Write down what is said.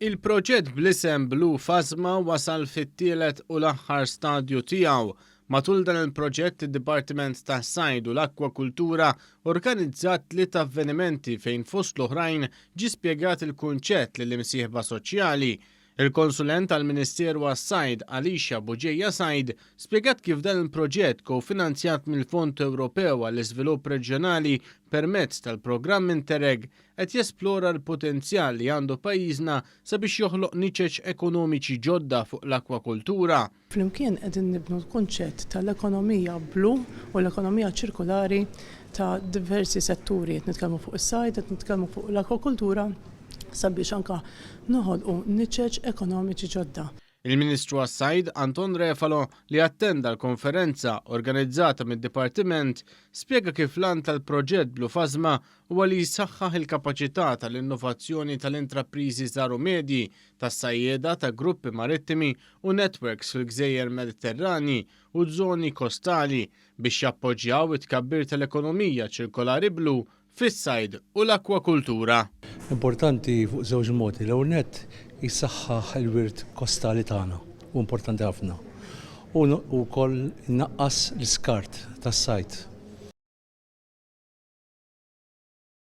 Il-proġett bl-isem Blue Phasma wasal fit-tielet u l-aħħar stadju tiegħu. Matul dan il-proġett id-Dipartiment tas-Sajd u l-Akkwakultura organizzat tliet avvenimenti fejn fost l-oħrajn ġie spjegat il-kunċett lill-imsieħba soċjali. Il-konsulent tal-Ministeru għas-Sajd, Alicia Bugeja Said, spjegat kif dan il-proġett kofinanzjat mill-Fond Ewropew għall-Iżvilupp Reġjonali permezz tal-programm Interreg qed jesplora l-potenzjal li għandu pajjiżna sabiex joħloq niċeċ ekonomiċi ġodda fuq l-akkwakultura. Flimkien qegħdin nibnu l-kunċett tal-ekonomija blu u l-ekonomija ċirkulari ta' diversi setturi. Qed nitkellmu fuq is-sajd, qed nitkellmu fuq l-akkwakultura sabiex anke noħolqu niċeċ ekonomiċi ġodda. Il-Ministru għas-Sajd, Anton Refalo, li attenda l-konferenza organizzata mid-Dipartiment, spjega kif l-għan tal-proġett Blue Phasma huwa li jsaħħaħ il-kapaċità tal-innovazzjoni tal-intrapriżi żgħar u medji, tas-sajjieda, ta' gruppi marittimi u netwerks fil-gżejjer Mediterranji u żoni kostali biex jappoġġjaw it-tkabbir tal-ekonomija ċirkolari blu fis-sajd u l-akkwakultura. Importanti fuq żewġ modi. L-ewwel nett jsaħħaħ il-wirt kostali tagħna, hu importanti ħafna. U wkoll inaqqas l-iskart tas-sajd.